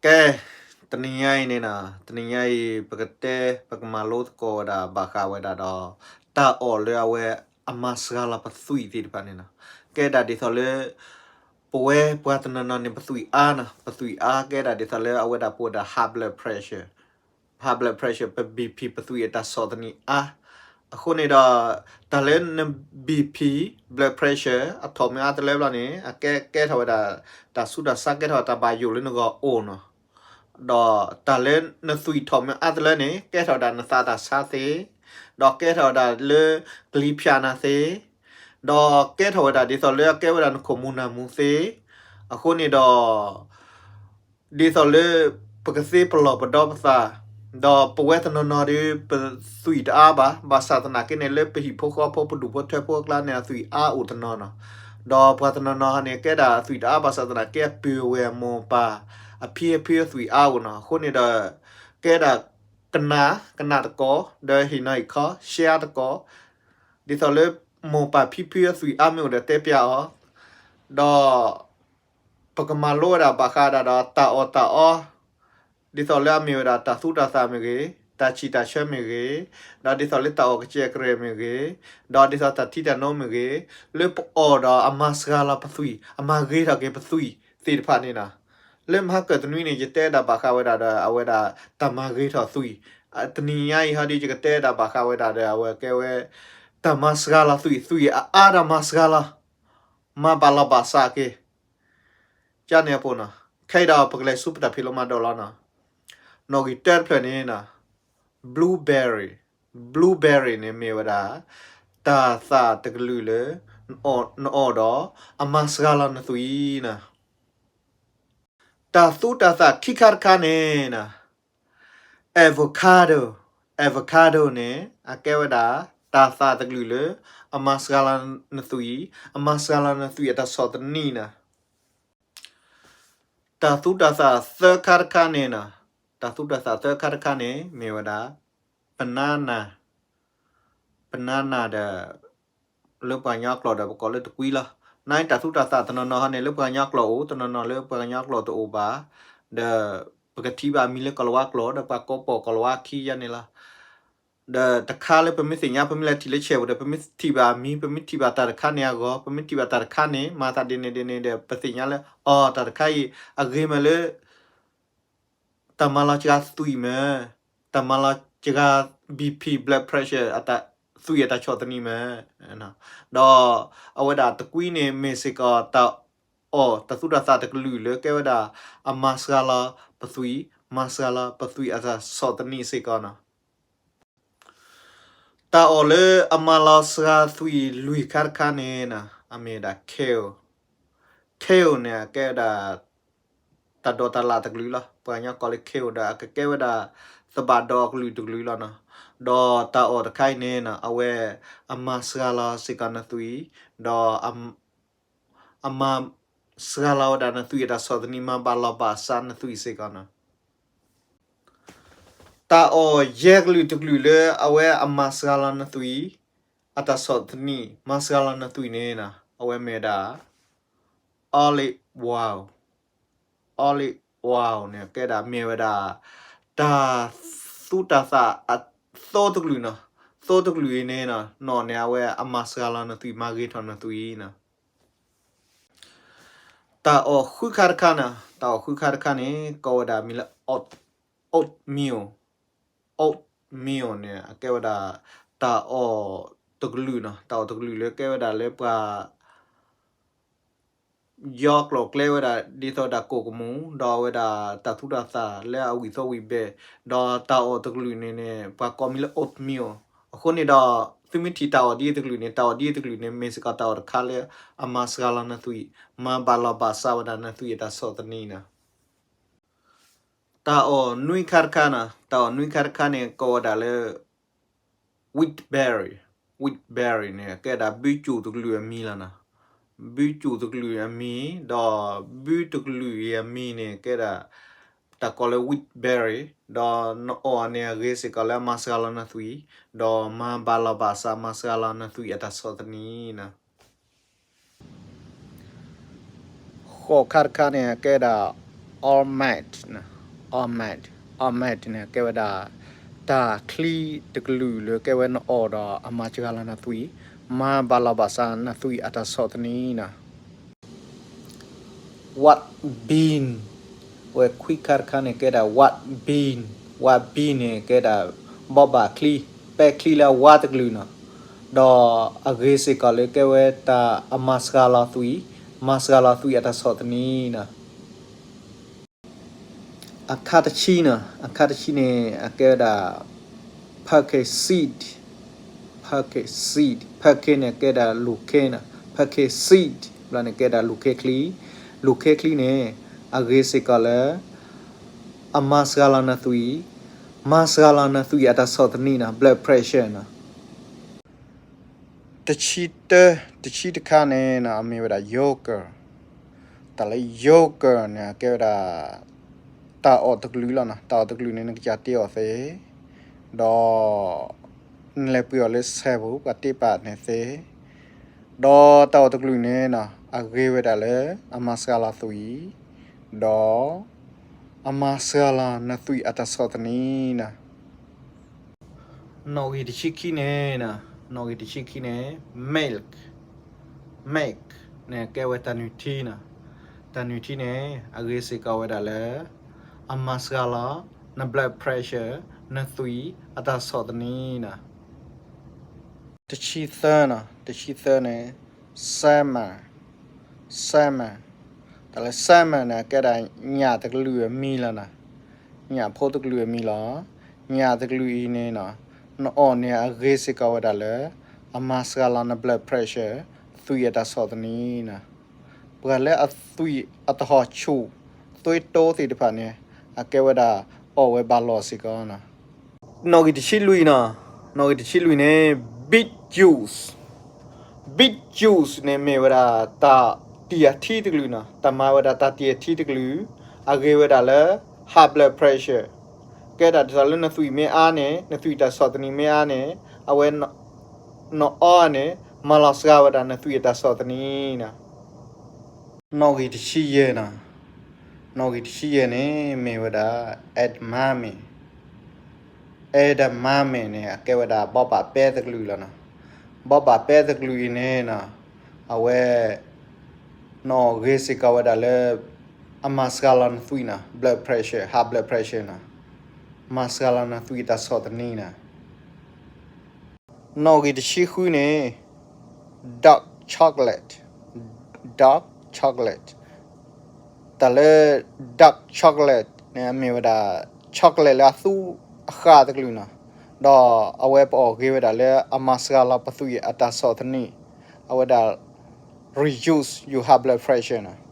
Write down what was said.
ကဲ, တနံၤညါအံၤန့ၣ်နီၤ, တနံၤညါအံၤ ပကတဲ ပကမၤလိသကိးဝဲဒၣ် ဘၣ်ဃးဝဲဒၣ်ဒီး တၢ်အီၣ်လၢအဝဲအမၤစှၤလီၤပသွံၣ်သ့ၣ်တဖၣ်န့ၣ်နီၤ. ကဲဒၣ်ဒ်သိးလၢ ပဝဲပှၤတနီၤနီၤန့ၣ် ပသွံၣ်အါနီၤ, ပသွံၣ်အါကဲဒၣ်ဒ်သိးလၢအဝဲဒၣ်ပဝဲဒၣ် high blood pressure, high blood pressure ပ BP ပသွံၣ်အတၢ်ဆီၣ်သနံးအါ. အဃိန့ၣ်ဒီး တၢ်လၢန BP, blood pressure အထီၣ်မ့ၢ်အါတလၢဘျီန့ၣ် အကဲကဲထီၣ်ဝဲဒၣ် တၢ်ဆူးတၢ်ဆါကဲထီၣ်တၢ်ဘၣ်ယိၣ်လၢနဂီၢ်အိၣ်နီၤ. ဒီးတၢ်လၢနသွံၣ်ထီၣ်မ့ၢ်အါတလၢန့ၣ် ကဲထီၣ်ဝဲဒၣ်နသးတၢ်ဆါသ့, ဒီးကဲထီၣ်ဝဲဒၣ်လၢ ကလံၤဖၠးနၤသ့, ဒီးကဲထီၣ်ဝဲဒၣ်ဒ်သိးလၢအကဲဝဲဒၣ်နခိၣ်မူၤနၢ်မူၤသ့. အဃိန့ၣ်ဒီး ဒ်သိးလၢ ပကသ့ပလီၢ်ပဒီပသး, ဒီးပဝဲတနီၤနီၤဒီး ပသွံၣ်တအါဘၣ်, ဘၣ်ဆၣ်သနာ်က့န့ၣ် လၢပဟံၣ်ဖိဃီဖိ ပဒူၣ်ဖိထၢဖိအကျါန့ၣ် အသွံၣ်အါအိၣ်တနီၤနီၤ. ဒီးပှၤတနီၤနီၤန့ၣ် ကဲဒၣ်အသွံၣ်တအါ ဘၣ်ဆၣ်သနာ်က့ အပုၢ်ဝဲၢ်အမိၢ်ပၢ် အဖံအဖုအသွံၣ်အါအိၣ်နီၤ. အဃိန့ၣ်ဒီး ကဲဒၣ်ကနၣ်, ကနၣ်တကိး, ဒီးဟ့ၣ်နီၤဟ့ၣ်ခီ share တကိး, ဒ်သိးလၢ မိၢ်ပၢ်ဖံဖုအသွံၣ်အါမ့ၢ်အိၣ်ဒီးတဲပျးအီၤ, ဒီး ပကမၤလိဝဲဒၣ်ဘၣ်ဃးဒၣ်ဒီးတၢ်အီၣ်တၢ်အီ, ဒ်သိးလၢအမ့ၢ်ဝဲဒၣ်တၢ်သူတၢ်သၣ်မ့ၢ်ဂ့ၤ, တၢ်ဆံၣ်တၢ်ဆၢမ့ၢ်ဂ့ၤ, ဒီးဒ်သိးလၢတၢ်အီၣ်ကစဲးကရဲးမ့ၢ်ဂ့ၤ, ဒီးဒ်သိးတၢ်ထံတၢ်နိမ့ၢ်ဂ့ၤ, လၢပအီၣ်ဒီးအမၤစှၤလီၤပသွံၣ်, အမၤဂ့ၤထီၣ်က့ၤပသွံၣ်သ့ၣ်တဖၣ်န့ၣ်နီၤ. လၢမဟါကၢၢ်တနွံန့ၣ် ယတဲဒၣ်ဘၣ်ဃးဝဲဒၣ်ဒီး အဝဲဒၣ်တၢ်မၤဂ့ၤထီၣ်သွံၣ်, တနံၤညါအံၤဟီဒီး ယကတဲဒၣ်ဘၣ်ဃးဝဲဒၣ်ဒီး အဝဲကဲဝဲ တၢ်မၤစှၤလီၤသွံၣ်, သွံၣ်အအါဒီးမၤစှၤလီၤ မၤဘၣ်လီၤဘၣ်စးက့ၤ ကန့ၣ်အပူၤနီၤ. ခဲအံၤဒီးပကလဲၤဆူပတၢ်ဖံးလိမၤဒိးလီၤနီၤ. နီၣ်ဂံၢ်တၢတဖျၢၣ်န့ၣ်နီၤ, blueberry, blueberry န့ၣ်မ့ၢ်ဝဲဒၣ် တၢ်သၣ်တကလုာ်လၢ နအီၣ်ဒီး အမၤစှၤလီၤနသွံၣ်နီၤ. တၢ်သူတၢ်သၣ်ခံခါတခါန့ၣ်နီၤ, avocado, avocado န့ၣ် အကဲဝဲဒၣ် တၢ်သၣ်တကလုာ်လၢ အမၤစှၤလီၤနသွံၣ်, အမၤစှၤလီၤနသွံၣ်အတၢ်ဆီၣ်သနံးနီၤ. တၢ်သူတၢ်သၣ်သၢခါတခါန့ၣ်နီၤ, တၢ်သူတၢ်သၣ်သၢခါတခါန့ၣ် မ့ၢ်ဝဲဒၣ် banana, banana ဒီး လၢပှၤကညီကျိာ်ဒီးပကိးလၢတကွံလီၤ. နတၢ်သူတၢ်သၣ်တနီၤနီၤဟီန့ၣ် လၢပှၤကညီကျိာ်အိၣ်, တနီၤနီၤလၢပှၤကညီကျိာ်တအိၣ်ဘၣ်, ဒီးပကထံၣ်ဘၣ်အမံၤလၢကီၢ်လၤဝါကျိာ် ဒီးပှၤကိးပိာ်ကီၢ်လၤဝါခံယါန့ၣ်လီၤ. ဒီးတခါလၢပမ့ၢ်သ့ၣ်ညါ ပမ့ၢ်လဲၤထံၣ်လၢဆဲးပူၤဒီး ပမ့ၢ်ထံၣ်ဘၣ်အမံၤ, ပမ့ၢ်ထံၣ်ဘၣ်တၢ်တခါန့ၣ်အဂီၢ်, ပမ့ၢ်ထံၣ်ဘၣ်တၢ်တခါန့ၣ် မၤသးဒ်န့ၣ်ဒ်န့ၣ်ဒီး ပသ့ၣ်ညါလၢ အီၤ တၢ်တခါအံၤ အဂ့ၤမးလၢ တၢ်မၤလီၤစှၤသွံၣ်မး, တၢ်မၤလီၤစှၤ BP, blood pressure သွံၣ်အတၢ်ဆီၣ်သနံးမး. ဒီးအဝဲဒၣ်တကွံန့ၣ် မ့ၢ်စ့ၢ်ကီးတၢ်အီၣ် တၢ်သူတၢ်သၣ်တကလုာ်လၢကဲဝဲဒၣ် အမၤစှၤလီၤပသွံၣ်, မၤစှၤလီၤပသွံၣ်အတၢ်ဆီၣ်သနံးစ့ၢ်ကီးနီၤ. တၢ်အီၣ်လၢအမၤလီၤစှၤသွံၣ်လွံၢ်ခါတခါန့ၣ်နီၤ, အမ့ၢ်ဝဲဒၣ် kale, kale န့ၣ် အကဲဝဲဒၣ် တၢ်ဒိးတၢ်လၣ်တကလုာ်လီၤ. ပှၤကညီကိးလၢ kale ဒီး အကကဲဝဲဒၣ် သဘၣ်ဒိးအကလုာ်တကလုာ်လီၤနီၤ. ဒီးတၢ်အီၣ်တခါအံၤန့ၣ်နီၤ အဝဲ အမၤစှၤလီၤစ့ၢ်ကီးနသွံၣ်, ဒီး အမၤစှၤလီၤဝဲဒၣ်နသွံၣ်အတၢ်ဆီၣ်သနံး, မၤဘၣ်လီၤဘၣ်စးနသွံၣ်စ့ၢ်ကီးနီၤ. တၢ်အီၣ်ယဲၢ်ကလုာ်တကလုာ်လၢအဝဲအမၤစှၤလီၤနသွံၣ်, အတၢ်ဆီၣ်သနံး, မၤစှၤလီၤနသွံၣ်န့ၣ်နီၤ, အဝဲမ့ၢ်ဝဲဒၣ် olive oil, olive oil န့ၣ် ကဲဒၣ်မ့ၢ်ဝဲဒၣ် တၢ်သူတၢ်သၣ်အသိတကလုာ်နီၤ. သိတကလုာ်အံၤန့ၣ်နီၤ နအီၣ်န့ၣ် အဝဲအမၤစှၤလီၤနသွံၣ်, မၤဂ့ၤထီၣ်နသွံၣ်နီၤ. တၢ်အီၣ်ဃုခါတခါန့ၣ်, တၢ်အီၣ်ဃုခါတခါန့ၣ် ကိးဝဲဒၣ်မံၤလၢ oat, oatmeal, oatmeal န့ၣ် အကဲဝဲဒၣ် တၢ်အီၣ်တကလုာ်နီၤ, တၢ်အီၣ်တကလုာ်လၢကဲဝဲဒၣ်လၢပှၤ ယီကျိာ်ကျဲဝဲဒၣ် ဒ်သိးဒၣ်ကိၣ်ကမူၣ်, ဒီးအဝဲဒၣ်တၢ်သူတၢ်သၣ်လၢအဝံၣ်သီဝံၣ်ဘဲ, ဒီးတၢ်အီၣ်တကလုာ်န့ၣ်န့ၣ် ပှၤကိးမံၤလၢ oatmeal. အဃိန့ၣ်ဒီး သုမ့ၢ်ထံၣ်တၢ်အီၣ်ဒ်အံၤတကလုာ်န့ၣ်, တၢ်အီၣ်ဒ်အံၤတကလုာ်န့ၣ် မ့ၢ်စ့ၢ်ကီးတၢ်အီၣ်တခါလၢအမၤစှၤလီၤနသွံၣ်, မၤဘၣ်လီၤဘၣ်စးဝဲဒၣ်နသွံၣ်အတၢ်ဆီၣ်သနံးနီၤ. တၢ်အီၣ်နွံခါတခါနီၤ, တၢ်အီၣ်နွံခါတခါန့ၣ် ကိးဝဲဒၣ်လၢ wheat berry, wheat berry န့ၣ် ကဲဒၣ်ဘုကၠူၣ်တကလုာ်အမံၤလီၤနီၤ. ဘုကၠူၣ်တကလုာ်အမံၤ, ဒီးဘုတကလုာ်အံၤအမံၤန့ၣ် ကဲဒၣ် တၢ်ကိးလၢ wheat berry, ဒီးနအီၣ်န့ၣ်အဂ့ၤစ့ၢ်ကီးလၢအမၤစှၤလီၤနသွံၣ်, ဒီးမၤဘၣ်လီၤဘၣ်စး မၤစှၤလီၤနသွံၣ်အတၢ်ဆီၣ်သနံးနီၤ. ဃိးခါတခါန့ၣ် ကဲဒၣ် almond, Omat, Omat န့ၣ် ကဲဝဲဒၣ် တၢ်ချံတကလုာ်လၢကဲဝဲနအီၣ်ဒီးအမၤစှၤလီၤနသွံၣ်, မၤဘၣ်လီၤဘၣ်စးနသွံၣ်အတၢ်ဆီၣ်သနံးနီၤ. White bean, ဝဲခွံခါတခါန့ၣ် ကဲဒၣ် white bean, white bean န့ၣ် ကဲဒၣ် ဘီဘၣ်ချံ, ပဲချံလၢအဝါတကလုာ်နီၤ, ဒီးအဂ့ၤစ့ၢ်ကီးလၢကဲဝဲတၢ်အမၤစှၤလီၤသွံၣ်, မၤစှၤလီၤသွံၣ်အတၢ်ဆီၣ်သနံးနီၤ. အခါတဆံနီၤ, အခါတဆံန့ၣ် အကဲဝဲဒၣ် pumpkin seed, pumpkin seed, pumpkin န့ၣ် ကဲဒၣ်လူၤခ့နီၤ, pumpkin seed ဘျီန့ၣ် ကဲဒၣ်လူၤခ့ချံ, လူၤခ့ချံန့ၣ် အဂ့ၤစ့ၢ်ကီးလၢ အမၤစှၤလီၤနသွံၣ်, မၤစှၤလီၤနသွံၣ်အတၢ်ဆီၣ်သနံးနီၤ, blood pressure နီၤ. တဆံတၢ, တဆံတခါန့ၣ်နီၤ အမ့ၢ်ဝဲဒၣ် yogurt, တၢ်လၢ yogurt န့ၣ် အကဲဝဲဒၣ် တၢ်အီၣ်တကလုာ်လီၤနီၤ, တၢ်အီၣ်တကလုာ်န့ၣ် နကစၢ်တ့အီၣ်သ့, ဒီး နလဲၤပှ့ၤအီၤလၢဆဲးပူၤ ပှၤတ့ပာ်န့ၣ်သ့, ဒီးတၢ်အီၣ်တကလုာ်န့ၣ်နီၤ အဂ့ၤဝဲဒၣ်လၢ အမၤစှၤလီၤသွံၣ်, ဒီး အမၤစှၤလီၤနသွံၣ်အတၢ်ဆီၣ်သနံးနီၤ. နီၣ်ဂံၢ်တဆံခံန့ၣ်, နီၣ်ဂံၢ်တဆံခံန့ၣ် milk, milk န့ၣ် ကဲဝဲတၢ်နုၢ်ထံနီၤ, တၢ်နုၢ်ထံန့ၣ် အဂ့ၤစ့ၢ်ကီးဝဲဒၣ်လၢ အမၤစှၤလီၤ န blood pressure, နသွံၣ်အတၢ်ဆီၣ်သနံးနီၤ. တဆံသၢနီၤ, တဆံသၢန့ၣ် salmon, salmon, တၢ်လၢ salmon န့ၣ် ကဲဒၣ်ညၣ်တကလုာ်အမံၤလီၤနီၤ, ညၣ်ဖိတကလုာ်အမံၤလီၤ. ညၣ်တကလုာ်အံၤန့ၣ်နီၤ နအီၣ်န့ၣ် အဂ့ၤစ့ၢ်ကီးဝဲဒၣ်လၢ အမၤစှၤလီၤန blood pressure, သွံၣ်အတၢ်ဆီၣ်သနံးနီၤ. ပှၤလၢအသွံၣ်အတဟီၣ်ဆူၣ် သွေးတိုး သ့ၣ်တဖၣ်န့ၣ် အကဲဝဲဒၣ်အီၣ်ဝဲဘၣ်လီၢ်စ့ၢ်ကီးနီၤ. နီၣ်ဂံၢ်တဆံလွံၢ်နီၤ, နီၣ်ဂံၢ်တဆံလွံၢ်န့ၣ် beet juice, beet juice န့ၣ်မ့ၢ်ဝဲဒၣ် တၢ်တံၢ်အထံတကလုာ်နီၤ, တၢ်မၤဝဲဒၣ်တၢ်တံၢ်အထံတကလုာ်, အဂ့ၤဝဲဒၣ်လၢ high blood pressure, ကဲဒၣ်ဒ်သိးလၢနသွံၣ်မ့ၢ်အါန့ၣ် နသွံၣ်တၢ်ဆီၣ်သနံးမ့ၢ်အါန့ၣ် အဝဲ နအီန့ၣ် မၤလီၤစှၤဝဲဒၣ်နသွံၣ်အတၢ်ဆီၣ်သနံးနီၤ. နီၣ်ဂံၢ်တဆံယဲၢ်နီၤ, နီၣ်ဂံၢ်တဆံယဲၢ်န့ၣ် မ့ၢ်ဝဲဒၣ် edamame, edamame န့ၣ် အကဲဝဲဒၣ်ဘီဘၣ်ပဲတကလုာ်လီၤနီၤ. ဘီဘၣ်ပဲတကလုာ်အံၤန့ၣ်နီၤ အဝဲ နီၣ်ဂ့ၤစ့ၢ်ကီးဝဲဒၣ်လၢ အမၤစှၤလီၤနသွံၣ်နီၤ, blood pressure, high blood pressure နီၤ, မၤစှၤလီၤနသွံၣ်အတၢ်ဆီၣ်သနံးနီၤ. နီၣ်ဂံၢ်တဆံဃုန့ၣ် dark chocolate, dark chocolate, တၢ်လၢ dark chocolate န့ၣ် အမ့ၢ်ဝဲဒၣ် chocolate လၢအသူအဃၢ်တကလုာ်နီၤ, ဒီးအဝဲပအီၣ်ဂ့ၤဝဲဒၣ်လၢအမၤစှၤလီၤပသွံၣ်အတၢ်ဆီၣ်သနံး, အဝဲဒၣ် reduce your high blood pressure နီၤ.